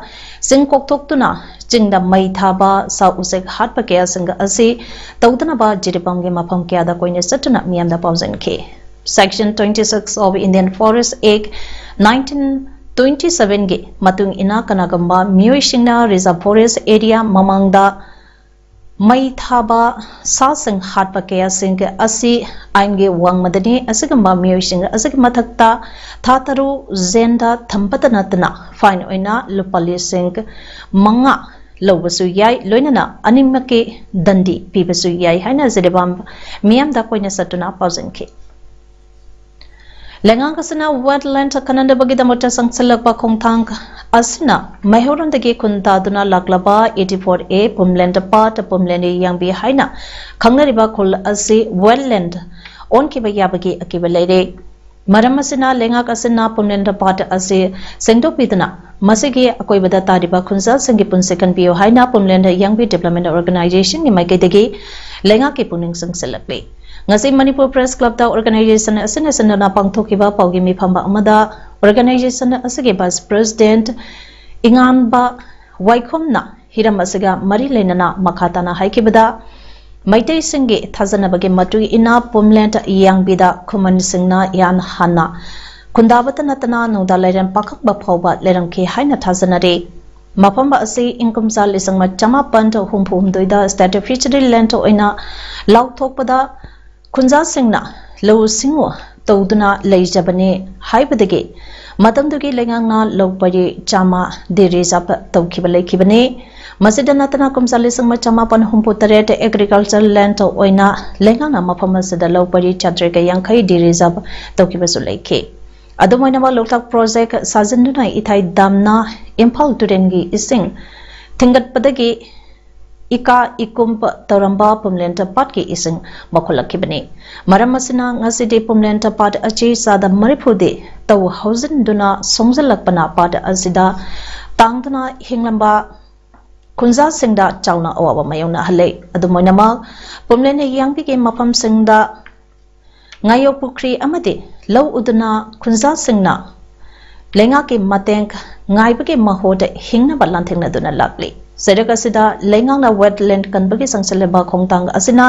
ꯆꯤꯡ ꯀꯣꯛꯊꯣꯛꯇꯨꯅ ꯆꯤꯡꯗ ꯃꯩ ꯊꯥꯕ, ꯁꯥ ꯎꯆꯦꯛ ꯍꯥꯠꯄ ꯀꯌꯥꯁꯤꯡ ꯑꯁꯤ ꯇꯧꯗꯅꯕ ꯖꯤꯔꯤꯕꯥꯝꯒꯤ ꯃꯐꯝ ꯀꯌꯥꯗ ꯀꯣꯏꯅ ꯆꯠꯇꯨꯅ ꯃꯤꯌꯥꯝꯗ ꯄꯥꯎꯖꯟꯈꯤ꯫ Section twenty six of Indian Forest Act nineteen twenty seven ꯒꯤ ꯃꯇꯨꯡ ꯏꯟꯅ ꯀꯅꯥꯒꯨꯝꯕ ꯃꯤꯑꯣꯏꯁꯤꯡꯅ reserve forest area ꯃꯃꯥꯡꯗ ꯃꯩ ꯊꯥꯕ, ꯁꯥꯁꯤꯡ ꯍꯥꯠꯄ ꯀꯌꯥꯁꯤꯡ ꯑꯁꯤ ꯑꯥꯏꯟꯒꯤ ꯋꯥꯡꯃꯗꯅꯤ꯫ ꯑꯁꯤꯒꯨꯝꯕ ꯃꯤꯑꯣꯏꯁꯤꯡ ꯑꯁꯤꯒꯤ ꯃꯊꯛꯇ ꯊꯥ ꯇꯔꯨꯛ ꯖꯦꯟꯗ ꯊꯝꯕꯇ ꯅꯠꯇꯅ fine ꯑꯣꯏꯅ ꯂꯨꯄꯥ ꯂꯤꯁꯤꯡ ꯃꯉꯥ ꯂꯧꯕꯁꯨ ꯌꯥꯏ, ꯂꯣꯏꯅꯅ ꯑꯅꯤꯃꯛꯀꯤ ꯗꯟꯗꯤ ꯄꯤꯕꯁꯨ ꯌꯥꯏ ꯍꯥꯏꯅ ꯖꯤꯔꯤꯕꯥꯝ ꯃꯤꯌꯥꯝꯗ ꯀꯣꯏꯅ ꯆꯠꯇꯨꯅ ꯄꯥꯎꯖꯟꯈꯤ꯫ ꯂꯩꯉꯥꯛ ꯑꯁꯤꯅ wetland ꯈꯟꯅꯅꯕꯒꯤꯗꯃꯛꯇ ꯆꯪꯁꯤꯜꯂꯛꯄ ꯈꯣꯡꯊꯥꯡ ꯑꯁꯤꯅ ꯃꯩꯍꯧꯔꯣꯝꯗꯒꯤ ꯈꯨꯟ ꯇꯥꯗꯨꯅ ꯂꯥꯛꯂꯕ eighty four A ꯄꯨꯝꯂꯦꯟ ꯄꯥꯠ, ꯄꯨꯝꯂꯦꯟ ꯌꯥꯡꯕꯤ ꯍꯥꯏꯅ ꯈꯪꯅꯔꯤꯕ ꯈꯨꯜ ꯑꯁꯤ wetland ꯑꯣꯟꯈꯤꯕ ꯌꯥꯕꯒꯤ ꯑꯀꯤꯕ ꯂꯩꯔꯦ꯫ ꯃꯔꯝ ꯑꯁꯤꯅ ꯂꯩꯉꯥꯛ ꯑꯁꯤꯅ ꯄꯨꯝꯂꯦꯟ ꯄꯥꯠ ꯑꯁꯤ ꯁꯦꯡꯗꯣꯛꯄꯤꯗꯨꯅ ꯃꯁꯤꯒꯤ ꯑꯀꯣꯏꯕꯗ ꯇꯥꯔꯤꯕ ꯈꯨꯟꯖꯥꯁꯤꯡꯒꯤ ꯄꯨꯟꯁꯤ ꯀꯟꯕꯤꯌꯨ ꯍꯥꯏꯅ ꯄꯨꯝꯂꯦꯟꯗ ꯌꯥꯡꯕꯤ Development Organization ꯒꯤ ꯃꯥꯏꯀꯩꯗꯒꯤ ꯂꯩꯉꯥꯛꯀꯤ ꯄꯨꯛꯅꯤꯡ ꯆꯪꯁꯤꯜꯂꯛꯂꯤ꯫ ꯉꯁꯤ ꯃꯅꯤꯄꯨꯔ Press Club ꯇ organization ꯑꯁꯤꯅ ꯁꯤꯟꯗꯨꯅ ꯄꯥꯡꯊꯣꯛꯈꯤꯕ ꯄꯥꯎꯒꯤ ꯃꯤꯐꯝ ꯑꯃꯗ organization ꯑꯁꯤꯒꯤ Vice President ꯏꯉꯥꯟꯕ ꯋꯥꯏꯈꯣꯝꯅ ꯍꯤꯔꯝ ꯑꯁꯤꯒ ꯃꯔꯤ ꯂꯩꯅꯅ ꯃꯈꯥ ꯇꯥꯅ ꯍꯥꯏꯈꯤꯕꯗ, ꯃꯩꯇꯩꯁꯤꯡꯒꯤ ꯊꯥꯖꯅꯕꯒꯤ ꯃꯇꯨꯡ ꯏꯟꯅ ꯄꯨꯝꯂꯦꯟ ꯌꯥꯡꯕꯤꯗ ꯈꯨꯃꯟꯁꯤꯡꯅ ꯏꯍꯥꯟ ꯍꯥꯟꯅ ꯈꯨꯟꯗꯥꯕꯇ ꯅꯠꯇꯅ ꯅꯨꯡꯗꯥ ꯂꯥꯏꯔꯦꯟ ꯄꯥꯈꯪꯕ ꯐꯥꯎꯕ ꯂꯩꯔꯝꯈꯤ ꯍꯥꯏꯅ ꯊꯥꯖꯅꯔꯤ꯫ ꯃꯐꯝ ꯑꯁꯤ ꯏꯪ ꯀꯨꯝꯖꯥ ꯂꯤꯁꯤꯡ ꯑꯃ ꯆꯃꯥꯄꯟ ꯍꯨꯝꯐꯨ ꯍꯨꯝꯗꯣꯏꯗ State Fishery Land ꯑꯣꯏꯅ ꯂꯥꯎꯊꯣꯛꯄꯗ ꯈꯨꯟꯖꯥꯁꯤꯡꯅ ꯂꯧꯎ ꯁꯤꯡꯎ ꯇꯧꯗꯨꯅ ꯂꯩꯖꯕꯅꯤ ꯍꯥꯏꯕꯗꯒꯤ ꯃꯇꯝꯗꯨꯒꯤ ꯂꯩꯉꯥꯛꯅ ꯂꯧ ꯄꯔꯤ ꯆꯥꯝꯃ de reserve ꯇꯧꯈꯤꯕ ꯂꯩꯈꯤꯕꯅꯤ꯫ ꯃꯁꯤꯗ ꯅꯠꯇꯅ ꯀꯨꯝꯖꯥ ꯂꯤꯁꯤꯡ ꯑꯃ ꯆꯃꯥꯄꯟ ꯍꯨꯝꯐꯨ ꯇꯔꯦꯠ Agriculture Land ꯑꯣꯏꯅ ꯂꯩꯉꯥꯛꯅ ꯃꯐꯝ ꯑꯁꯤꯗ ꯂꯧ ꯄꯔꯤ ꯆꯥꯇ꯭ꯔꯦꯠꯀ ꯌꯥꯡꯈꯩ de reserve ꯇꯧꯈꯤꯕꯁꯨ ꯂꯩꯈꯤ꯫ ꯑꯗꯨꯝ ꯑꯣꯏꯅꯃꯛ, ꯂꯣꯛꯇꯥꯛ project ꯁꯥꯖꯤꯟꯗꯨꯅ ꯏꯊꯥꯏ ꯗꯥꯝꯅ ꯏꯝꯐꯥꯜ ꯇꯨꯔꯦꯜꯒꯤ ꯏꯁꯤꯡ ꯊꯤꯡꯒꯠꯄꯗꯒꯤ ꯏꯀꯥ ꯏꯀꯨꯝ ꯇꯧꯔꯝꯕ ꯄꯨꯝꯂꯦꯟ ꯄꯥꯠꯀꯤ ꯏꯁꯤꯡ ꯃꯈꯨꯠꯂꯛꯈꯤꯕꯅꯤ꯫ ꯃꯔꯝ ꯑꯁꯤꯅ ꯉꯁꯤꯗꯤ ꯄꯨꯝꯂꯦꯟ ꯄꯥꯠ ꯑꯁꯤ ꯆꯥꯗ ꯃꯔꯤꯐꯨꯗꯤ ꯇꯧ ꯍꯧꯖꯤꯟꯗꯨꯅ ꯁꯣꯡꯖꯜꯂꯛꯄꯅ ꯄꯥꯠ ꯑꯁꯤꯗ ꯇꯥꯡꯗꯨꯅ ꯍꯤꯡꯂꯝꯕ ꯈꯨꯟꯖꯥꯁꯤꯡꯗ ꯆꯥꯎꯅ ꯑꯋꯥꯕ ꯃꯥꯌꯣꯛꯅꯍꯜꯂꯦ꯫ ꯑꯗꯨꯝ ꯑꯣꯏꯅꯃꯛ, ꯄꯨꯝꯂꯦꯟ ꯌꯥꯡꯕꯤꯒꯤ ꯃꯐꯝꯁꯤꯡꯗ ꯉꯥꯌꯣꯛ ꯄꯨꯈ꯭ꯔꯤ ꯑꯃꯗꯤ ꯂꯧ ꯎꯗꯨꯅ ꯈꯨꯟꯖꯥꯁꯤꯡꯅ ꯂꯩꯉꯥꯛꯀꯤ ꯃꯇꯦꯡ ꯉꯥꯏꯕꯒꯤ ꯃꯍꯨꯠ ꯍꯤꯡꯅꯕ ꯂꯥꯟꯊꯦꯡꯅꯗꯨꯅ ꯂꯥꯛꯂꯤ꯫ ꯆꯩꯔꯛ ꯑꯁꯤꯗ ꯂꯩꯉꯥꯛꯅ wetland ꯀꯟꯕꯒꯤ ꯆꯪꯁꯤꯜꯂꯤꯕ ꯈꯣꯡꯊꯥꯡ ꯑꯁꯤꯅ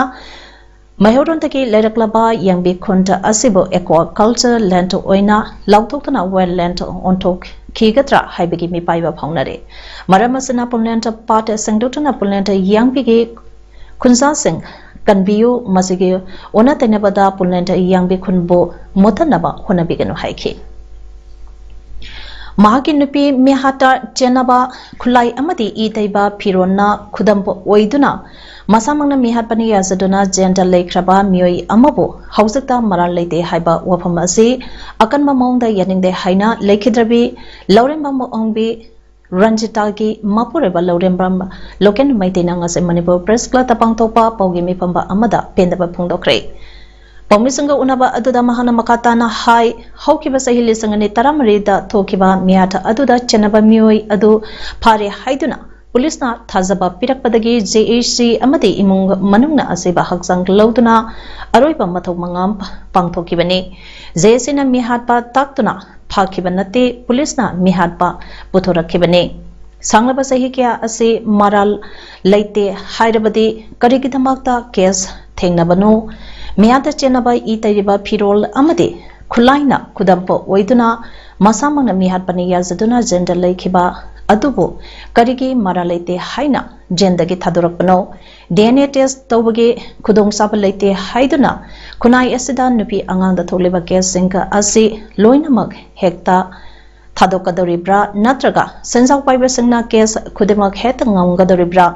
ꯃꯩꯍꯧꯔꯣꯟꯗꯒꯤ ꯂꯩꯔꯛꯂꯕ ꯌꯥꯡꯕꯤ ꯈꯨꯟ ꯑꯁꯤꯕꯨ aquaculture land ꯑꯣꯏꯅ ꯂꯥꯎꯊꯣꯛꯇꯨꯅ wetland ꯑꯣꯟꯊꯣꯛꯈꯤꯒꯗ꯭ꯔꯥ ꯍꯥꯏꯕꯒꯤ ꯃꯤꯄꯥꯏꯕ ꯐꯥꯎꯅꯔꯤ꯫ ꯃꯔꯝ ꯑꯁꯤꯅ ꯄꯨꯝꯂꯦꯟ ꯄꯥꯠ ꯁꯦꯡꯗꯣꯛꯇꯨꯅ ꯄꯨꯝꯂꯦꯟ ꯌꯥꯡꯕꯤꯒꯤ ꯈꯨꯟꯖꯥꯁꯤꯡ ꯀꯟꯕꯤꯌꯨ, ꯃꯁꯤꯒꯤ ꯑꯣꯟꯅ ꯇꯩꯅꯕꯗ ꯄꯨꯝꯂꯦꯟ ꯌꯥꯡꯕꯤ ꯈꯨꯟꯕꯨ ꯃꯨꯠꯊꯠꯅꯕ ꯍꯣꯠꯅꯕꯤꯒꯅꯨ ꯍꯥꯏꯈꯤ꯫ ꯃꯍꯥꯛꯀꯤ ꯅꯨꯄꯤ ꯃꯤꯍꯥꯠꯇ ꯆꯦꯟꯅꯕ ꯈꯨꯠꯂꯥꯏ ꯑꯃꯗꯤ ꯏ ꯇꯩꯕ ꯐꯤꯔꯣꯟꯅ ꯈꯨꯗꯝ ꯑꯣꯏꯗꯨꯅ ꯃꯁꯥꯃꯛꯅ ꯃꯤꯍꯥꯠꯄꯅꯤ ꯌꯥꯖꯗꯨꯅ ꯖꯦꯜꯗ ꯂꯩꯈ꯭ꯔꯕ ꯃꯤꯑꯣꯏ ꯑꯃꯕꯨ ꯍꯧꯖꯤꯛꯇ ꯃꯔꯥꯜ ꯂꯩꯇꯦ ꯍꯥꯏꯕ ꯋꯥꯐꯝ ꯑꯁꯤ ꯑꯀꯟꯕ ꯃꯑꯣꯡꯗ ꯌꯥꯅꯤꯡꯗꯦ ꯍꯥꯏꯅ ꯂꯩꯈꯤꯗ꯭ꯔꯕꯤ ꯂꯧꯔꯦꯝꯕꯝ ꯑꯣꯡꯕꯤ ꯔꯟꯖꯤꯇꯥꯒꯤ ꯃꯄꯨꯔꯣꯏꯕ ꯂꯧꯔꯦꯝꯕꯝ ꯂꯣꯀꯦꯟ ꯃꯩꯇꯩꯅ ꯉꯁꯤ ꯃꯅꯤꯄꯨꯔ Press Club ꯇ ꯄꯥꯡꯊꯣꯛꯄ ꯄꯥꯎꯒꯤ ꯃꯤꯐꯝ ꯑꯃꯗ ꯄꯦꯟꯗꯕ ꯐꯣꯡꯗꯣꯛꯈ꯭ꯔꯦ꯫ ꯄꯥꯎꯃꯤꯁꯤꯡꯒ ꯎꯅꯕ ꯑꯗꯨꯗ ꯃꯍꯥꯛꯅ ꯃꯈꯥ ꯇꯥꯅ ꯍꯥꯏ, ꯍꯧꯈꯤꯕ ꯆꯍꯤ ꯂꯤꯁꯤꯡ ꯑꯅꯤ ꯇꯔꯥꯃꯔꯤꯗ ꯊꯣꯛꯈꯤꯕ ꯃꯤꯍꯥꯠ ꯑꯗꯨꯗ ꯆꯦꯟꯅꯕ ꯃꯤꯑꯣꯏ ꯑꯗꯨ ꯐꯥꯔꯦ ꯍꯥꯏꯗꯨꯅ ꯄꯨꯂꯤꯁꯅ ꯊꯥꯖꯕ ꯄꯤꯔꯛꯄꯗꯒꯤ JAC ꯑꯃꯗꯤ ꯏꯃꯨꯡ ꯃꯅꯨꯡꯅ ꯑꯁꯤꯕ ꯍꯛꯆꯥꯡ ꯂꯧꯗꯨꯅ ꯑꯔꯣꯏꯕ ꯃꯊꯧ ꯃꯉꯥꯝ ꯄꯥꯡꯊꯣꯛꯈꯤꯕꯅꯤ꯫ JACꯅ ꯃꯤꯍꯥꯠꯄ ꯇꯥꯛꯇꯨꯅ ꯐꯥꯈꯤꯕ ꯅꯠꯇꯦ, ꯄꯨꯂꯤꯁꯅ ꯃꯤꯍꯥꯠꯄ ꯄꯨꯊꯣꯔꯛꯈꯤꯕꯅꯤ꯫ ꯁꯥꯡꯂꯕ ꯆꯍꯤ ꯀꯌꯥ ꯑꯁꯤ ꯃꯔꯥꯜ ꯂꯩꯇꯦ ꯍꯥꯏꯔꯕꯗꯤ ꯀꯔꯤꯒꯤꯗꯃꯛꯇ ꯀꯦꯁ ꯊꯦꯡꯅꯕꯅꯣ? ꯃꯤꯍꯥꯠꯇ ꯆꯦꯟꯅꯕ ꯏ ꯇꯩꯔꯤꯕ ꯐꯤꯔꯣꯜ ꯑꯃꯗꯤ ꯈꯨꯠꯂꯥꯏꯅ ꯈꯨꯗꯝꯄ ꯑꯣꯏꯗꯨꯅ ꯃꯁꯥꯃꯛꯅ ꯃꯤꯍꯥꯠꯄꯅꯤ ꯌꯥꯖꯗꯨꯅ ꯖꯦꯟꯗ ꯂꯩꯈꯤꯕ ꯑꯗꯨꯕꯨ ꯀꯔꯤꯒꯤ ꯃꯔꯥꯜ ꯂꯩꯇꯦ ꯍꯥꯏꯅ ꯖꯦꯟꯗꯒꯤ ꯊꯥꯗꯣꯔꯛꯄꯅꯣ? DNA test ꯇꯧꯕꯒꯤ ꯈꯨꯗꯣꯡꯆꯥꯕ ꯂꯩꯇꯦ ꯍꯥꯏꯗꯨꯅ ꯈꯨꯟꯅꯥꯏ ꯑꯁꯤꯗ ꯅꯨꯄꯤ ꯑꯉꯥꯡꯗ ꯊꯣꯛꯂꯤꯕ ꯀꯦꯁꯁꯤꯡ ꯑꯁꯤ ꯂꯣꯏꯅꯃꯛ ꯍꯦꯛꯇ ꯊꯥꯗꯣꯛꯀꯗꯧꯔꯤꯕ꯭ꯔꯥ? ꯅꯠꯇ꯭ꯔꯒ ꯁꯦꯟꯖꯥꯎ ꯄꯥꯏꯕꯁꯤꯡꯅ ꯀꯦꯁ ꯈꯨꯗꯤꯡꯃꯛ ꯍꯦꯛꯇ ꯉꯝꯒꯗꯧꯔꯤꯕ꯭ꯔꯥ?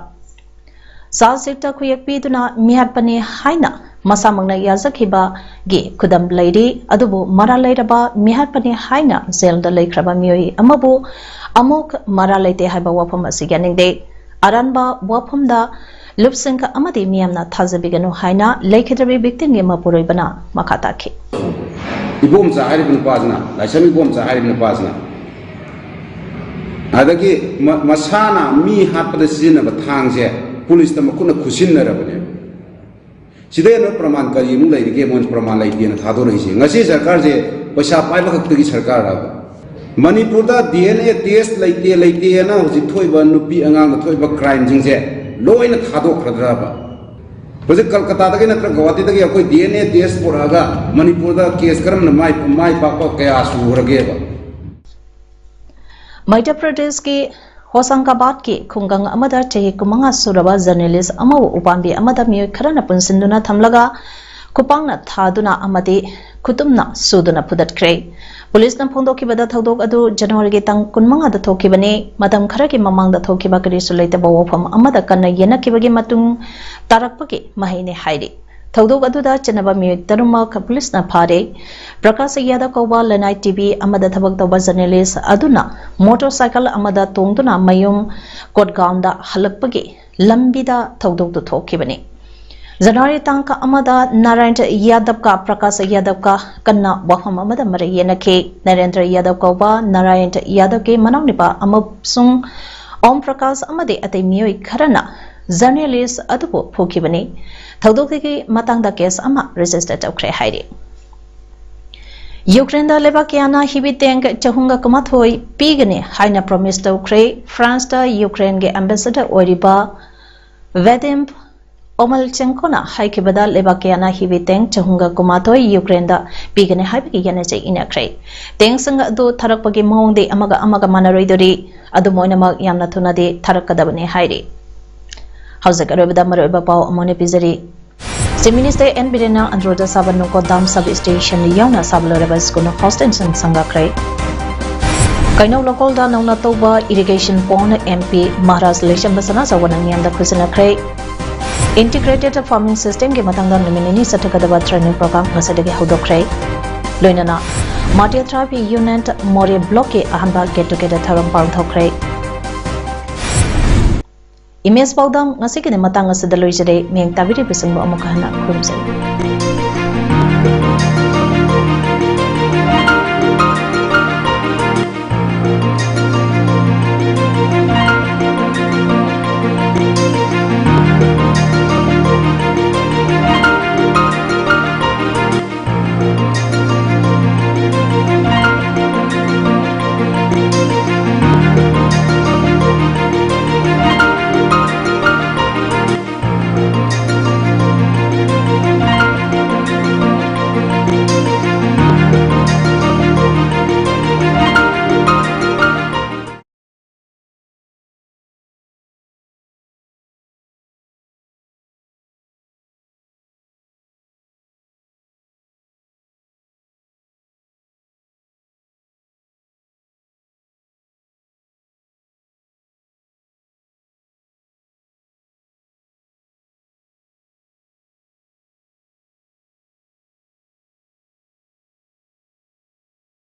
ꯆꯥꯔꯖ ꯁꯤꯠꯇ ꯈꯨꯌꯦꯛ ꯄꯤꯗꯨꯅ ꯃꯤꯍꯥꯠꯄꯅꯤ ꯍꯥꯏꯅ ꯃꯁꯥꯃꯛꯅ ꯌꯥꯖꯈꯤꯕꯒꯤ ꯈꯨꯗꯝ ꯂꯩꯔꯤ, ꯑꯗꯨꯕꯨ ꯃꯔꯥꯜ ꯂꯩꯔꯕ ꯃꯤꯍꯥꯠꯄꯅꯤ ꯍꯥꯏꯅ ꯖꯦꯜꯗ ꯂꯩꯈ꯭ꯔꯕ ꯃꯤꯑꯣꯏ ꯑꯃꯕꯨ ꯑꯃꯨꯛ ꯃꯔꯥꯜ ꯂꯩꯇꯦ ꯍꯥꯏꯕ ꯋꯥꯐꯝ ꯑꯁꯤ ꯌꯥꯅꯤꯡꯗꯦ꯫ ꯑꯔꯥꯟꯕ ꯋꯥꯐꯝꯗ ꯂꯨꯞꯁꯤꯡ ꯑꯃꯗꯤ ꯃꯤꯌꯥꯝꯅ ꯊꯥꯖꯕꯤꯒꯅꯨ ꯍꯥꯏꯅ ꯂꯩꯈꯤꯗ꯭ꯔꯕꯤ victimꯒꯤ ꯃꯄꯨꯔꯣꯏꯕꯅ ꯃꯈꯥ ꯇꯥꯈꯤ꯫ ꯏꯕꯣꯝꯆꯥ ꯍꯥꯏꯔꯤꯕ ꯅꯨꯄꯥꯁꯤꯅ, ꯂꯥꯏꯁ꯭ꯔꯝ ꯏꯕꯣꯝꯆꯥ ꯍꯥꯏꯔꯤꯕ ꯅꯨꯄꯥꯁꯤꯅ ꯑꯗꯒꯤ ꯃ- ꯃꯁꯥꯅ ꯃꯤ ꯍꯥꯠꯄꯗ ꯁꯤꯖꯤꯟꯅꯕ ꯊꯥꯡꯁꯦ ꯄꯨꯂꯤꯁꯇ ꯃꯈꯨꯠꯅ ꯈꯨꯠꯁꯤꯟꯅꯔꯕꯅꯦ꯫ ꯁꯤꯗ ꯍꯦꯟꯅ ꯄ꯭ꯔꯃꯥꯟ ꯀꯔꯤꯃꯨꯛ ꯂꯩꯔꯤꯒꯦ? ꯃꯣꯏꯅ ꯄ꯭ꯔꯃꯥꯟ ꯂꯩꯇꯦꯅ ꯊꯥꯗꯣꯔꯛꯏꯁꯦ꯫ ꯉꯁꯤ ꯁꯔꯀꯥꯔꯁꯦ ꯄꯩꯁꯥ ꯄꯥꯏꯕ ꯈꯛꯇꯒꯤ ꯁꯔꯀꯥꯔꯔꯕ? ꯃꯅꯤꯄꯨꯔꯗ DNA test ꯂꯩꯇꯦ ꯂꯩꯇꯦꯅ ꯍꯧꯖꯤꯛ ꯊꯣꯛꯏꯕ ꯅꯨꯄꯤ ꯑꯉꯥꯡꯗ ꯊꯣꯛꯏꯕ crimeꯁꯤꯡꯁꯦ ꯂꯣꯏꯅ ꯊꯥꯗꯣꯛꯈ꯭ꯔꯗ꯭ꯔꯕ? ꯍꯧꯖꯤꯛ ꯀꯜꯀꯇꯥꯗꯒꯤ ꯅꯠꯇ꯭ꯔꯒ ꯒꯧꯍꯥꯇꯤꯗꯒꯤ ꯑꯩꯈꯣꯏ DNA test ꯄꯨꯔꯛꯑꯒ ꯃꯅꯤꯄꯨꯔꯗ case ꯀꯔꯝꯅ ꯃꯥꯏ ꯃꯥꯏ ꯄꯥꯛꯄ ꯀꯌꯥ ꯁꯨꯈ꯭ꯔꯒꯦꯕ? ꯃꯙ꯭ꯌ ꯄ꯭ꯔꯗꯦꯁꯀꯤ ꯍꯣꯁꯪꯒꯥꯕꯥꯗꯀꯤ ꯈꯨꯡꯒꯪ ꯑꯃꯗ ꯆꯍꯤ ꯀꯨꯟꯃꯉꯥ ꯁꯨꯔꯕ journalist ꯑꯃꯕꯨ ꯎꯄꯥꯝꯕꯤ ꯑꯃꯗ ꯃꯤꯑꯣꯏ ꯈꯔꯅ ꯄꯨꯟꯁꯤꯟꯗꯨꯅ ꯊꯝꯂꯒ ꯈꯨꯄꯥꯛꯅ ꯊꯥꯗꯨꯅ ꯑꯃꯗꯤ ꯈꯨꯇꯨꯝꯅ ꯁꯨꯗꯨꯅ ꯐꯨꯗꯠꯈ꯭ꯔꯦ꯫ ꯄꯨꯂꯤꯁꯅ ꯐꯣꯡꯗꯣꯛꯈꯤꯕꯗ ꯊꯧꯗꯣꯛ ꯑꯗꯨ ꯖꯅꯋꯥꯔꯤꯒꯤ ꯇꯥꯡ ꯀꯨꯟꯃꯉꯥꯗ ꯊꯣꯛꯈꯤꯕꯅꯤ꯫ ꯃꯇꯝ ꯈꯔꯒꯤ ꯃꯃꯥꯡꯗ ꯊꯣꯛꯈꯤꯕ ꯀꯔꯤꯁꯨ ꯂꯩꯇꯕ ꯋꯥꯐꯝ ꯑꯃꯗ ꯀꯟꯅ ꯌꯦꯟꯅꯈꯤꯕꯒꯤ ꯃꯇꯨꯡ ꯇꯥꯔꯛꯄꯒꯤ ꯃꯍꯩꯅꯤ ꯍꯥꯏꯔꯤ꯫ ꯊꯧꯗꯣꯛ ꯑꯗꯨꯗ ꯆꯦꯟꯅꯕ ꯃꯤꯑꯣꯏ ꯇꯔꯨꯛꯃꯛ ꯄꯨꯂꯤꯁꯅ ꯐꯥꯔꯦ꯫ ꯄ꯭ꯔꯀꯥꯁ ꯌꯥꯗꯕ ꯀꯧꯕ ꯂꯅꯥꯏ TV ꯑꯃꯗ ꯊꯕꯛ ꯇꯧꯕ journalist ꯑꯗꯨꯅ motorcycle ꯑꯃꯗ ꯇꯣꯡꯗꯨꯅ ꯃꯌꯨꯝ ꯀꯣꯠꯒꯥꯎꯟꯗ ꯍꯜꯂꯛꯄꯒꯤ ꯂꯝꯕꯤꯗ ꯊꯧꯗꯣꯛꯇꯨ ꯊꯣꯛꯈꯤꯕꯅꯤ꯫ ꯖꯅꯋꯥꯔꯤ ꯇꯥꯡ ꯑꯃꯗ ꯅꯥꯔꯥꯌꯟ ꯌꯥꯗꯕꯀ ꯄ꯭ꯔꯀꯥꯁ ꯌꯥꯗꯕꯀ ꯀꯟꯅ ꯋꯥꯐꯝ ꯑꯃꯗ ꯃꯔꯩ ꯌꯦꯠꯅꯈꯤ꯫ ꯅꯔꯦꯟꯗ꯭ꯔ ꯌꯥꯗꯕ ꯀꯧꯕ ꯅꯥꯔꯥꯌꯟ ꯌꯥꯗꯕꯀꯤ ꯃꯅꯥꯎꯅꯨꯄꯥ ꯑꯃꯁꯨꯡ ꯑꯣꯝ ꯄ꯭ꯔꯀꯥꯁ ꯑꯃꯗꯤ ꯑꯇꯩ ꯃꯤꯑꯣꯏ ꯈꯔꯅ ꯖꯔꯅꯦꯂꯤꯁ ꯑꯗꯨꯕꯨ ꯐꯨꯈꯤꯕꯅꯤ꯫ ꯊꯧꯗꯣꯛꯇꯨꯒꯤ ꯃꯇꯥꯡꯗ ꯀꯦꯁ ꯑꯃ ꯔꯦꯖꯤꯁꯇꯔ ꯇꯧꯈ꯭ꯔꯦ ꯍꯥꯏꯔꯤ꯫ ꯌꯨꯀ꯭ꯔꯦꯟꯗ ꯂꯩꯕꯥꯛ ꯀꯌꯥꯅ ꯍꯤꯕꯤ ꯇꯦꯡꯛ ꯆꯍꯨꯝꯒ ꯀꯨꯟꯃꯥꯊꯣꯏ ꯄꯤꯒꯅꯤ ꯍꯥꯏꯅ ꯄ꯭ꯔꯣꯃꯤꯁ ꯇꯧꯈ꯭ꯔꯦ꯫ ꯐ꯭ꯔꯥꯟꯁꯇ ꯌꯨꯀ꯭ꯔꯦꯟꯒꯤ ꯑꯦꯝꯕꯦꯁꯦꯗꯔ ꯑꯣꯏꯔꯤꯕ ꯚꯦꯗꯤꯝ ꯑꯣꯃꯜꯆꯦꯟꯀꯣꯅ ꯍꯥꯏꯈꯤꯕꯗ ꯂꯩꯕꯥꯛ ꯀꯌꯥꯅ ꯍꯤꯕꯤ ꯇꯦꯡꯛ ꯆꯍꯨꯝꯒ ꯀꯨꯟꯃꯥꯊꯣꯏ ꯌꯨꯀ꯭ꯔꯦꯟꯗ ꯄꯤꯒꯅꯤ ꯍꯥꯏꯕꯒꯤ ꯌꯥꯅꯖꯩ ꯏꯅꯈ꯭ꯔꯦ꯫ ꯇꯦꯡꯛꯁꯤꯡ ꯑꯗꯨ ꯊꯥꯔꯛꯄꯒꯤ ꯃꯑꯣꯡꯗꯤ ꯑꯃꯒ ꯑꯃꯒ ꯃꯥꯟꯅꯔꯣꯏꯗꯣꯔꯤ꯫ ꯑꯗꯨꯝ ꯑꯣꯏꯅꯃꯛ ꯌꯥꯝꯅ ꯊꯨꯅꯗꯤ ꯊꯥꯔꯛꯀꯗꯕꯅꯤ ꯍꯥꯏꯔꯤ꯫ ꯍꯧꯖꯤꯛ ꯑꯔꯣꯏꯕꯗ ꯃꯔꯨꯑꯣꯏꯕ ꯄꯥꯎ ꯑꯃꯨꯛ ꯍꯟꯅ ꯄꯤꯖꯔꯤ꯫ ꯆꯤꯐ ꯃꯤꯅꯤꯁꯇꯔ ꯑꯦꯟ ꯕꯤꯔꯦꯟꯅ ꯑꯟꯗ꯭ꯔꯣꯗ ꯁꯥꯕ ꯅꯣꯡꯀꯣ ꯗꯥꯝ ꯁꯕ ꯁ꯭ꯇꯦꯁꯟ ꯌꯥꯎꯅ ꯁꯥꯕ ꯂꯣꯏꯔꯕ ꯁ꯭ꯀꯨꯜ ꯍꯣꯁꯇꯦꯜꯁꯤꯡ ꯁꯪꯒꯥꯈ꯭ꯔꯦ꯫ ꯀꯩꯅꯧ ꯂꯣꯀꯣꯜꯗ ꯅꯧꯅ ꯇꯧꯕ irrigation pond M P Maharaj Leishemba ꯁꯅꯥꯖꯥꯎꯕꯅ ꯃꯤꯌꯥꯝꯗ ꯈꯨꯠꯁꯤꯟꯅꯈ꯭ꯔꯦ꯫ ꯏꯟꯇꯤꯒ꯭ꯔꯦꯇꯦꯗ ꯐꯥꯔꯃꯤꯡ ꯁꯤꯁꯇꯦꯝꯒꯤ ꯃꯇꯥꯡꯗ ꯅꯨꯃꯤꯠ ꯅꯤꯅꯤ ꯆꯠꯊꯒꯗꯕ ꯇ꯭ꯔꯦꯅꯤꯡ ꯄ꯭ꯔꯣꯒ꯭ꯔꯥꯝ ꯉꯁꯤꯗꯒꯤ ꯍꯧꯗꯣꯛꯈ꯭ꯔꯦ꯫ ꯂꯣꯏꯅꯅ ꯃꯥꯇꯤꯌꯥ ꯊ꯭ꯔꯥꯕꯤ ꯌꯨꯅꯤꯌꯟ ꯃꯣꯔꯦ ꯕ꯭ꯂꯣꯛꯀꯤ ꯑꯍꯥꯟꯕ ꯒꯦꯠ ꯇꯨꯒꯦꯗꯔ ꯊꯧꯔꯝ ꯄꯥꯡꯊꯣꯛꯈ꯭ꯔꯦ꯫ ꯏꯃꯦꯖ ꯄꯥꯎꯗꯝ ꯉꯁꯤꯒꯤꯗꯤ ꯃꯇꯥꯡ ꯑꯁꯤꯗ ꯂꯣꯏꯖꯔꯦ꯫ ꯃꯤꯌꯦꯡ ꯇꯥꯕꯤꯔꯤꯕꯁꯤꯡꯕꯨ ꯑꯃꯨꯛ ꯍꯟꯅ ꯈꯨꯔꯨꯝꯖꯔꯤ꯫